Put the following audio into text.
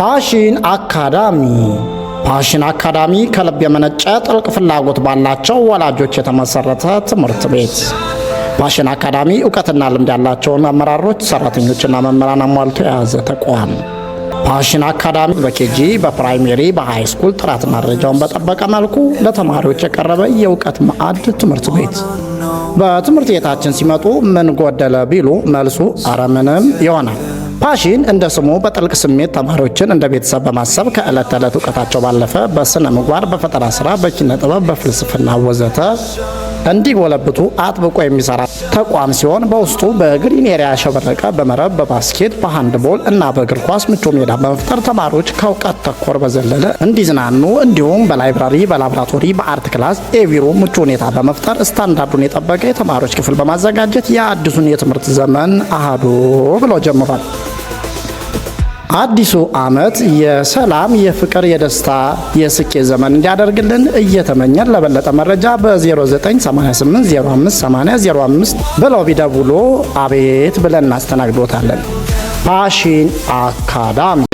ፓሽን አካዳሚ። ፓሽን አካዳሚ ከልብ የመነጨ ጥልቅ ፍላጎት ባላቸው ወላጆች የተመሰረተ ትምህርት ቤት። ፓሽን አካዳሚ እውቀትና ልምድ ያላቸውን አመራሮች፣ ሰራተኞችና መምህራን አሟልቶ የያዘ ተቋም። ፓሽን አካዳሚ በ KG፣ በ primary፣ በ high school ጥራትና ደረጃውን በጠበቀ መልኩ ለተማሪዎች የቀረበ የእውቀት ማዕድ ትምህርት ቤት። በትምህርት ቤታችን ሲመጡ ምን ጎደለ ቢሉ መልሱ አረ ምንም ይሆናል። ፓሽን እንደ ስሙ በጥልቅ ስሜት ተማሪዎችን እንደ ቤተሰብ በማሰብ ከዕለት ተዕለት እውቀታቸው ባለፈ በስነ ምግባር፣ በፈጠራ ስራ፣ በኪነ ጥበብ፣ በፍልስፍና ወዘተ እንዲጎለብቱ አጥብቆ የሚሰራ ተቋም ሲሆን በውስጡ በ green area ያሸበረቀ በመረብ፣ በ basket፣ በ handball እና በእግር ኳስ ምቹ ሜዳ በመፍጠር ተማሪዎች ከእውቀት ተኮር በዘለለ እንዲዝናኑ እንዲሁም በ library፣ በላብራቶሪ፣ በ art class AV room ምቹ ሁኔታ በመፍጠር ስታንዳርዱን የጠበቀ የተማሪዎች ክፍል በማዘጋጀት የአዲሱን የትምህርት ዘመን አሃዱ ብሎ ጀምሯል። አዲሱ ዓመት የሰላም፣ የፍቅር፣ የደስታ፣ የስኬት ዘመን እንዲያደርግልን እየተመኘን ለበለጠ መረጃ በ0988058005 ብለው ቢደውሉ አቤት ብለን እናስተናግዶታለን። ፓሽን አካዳሚ።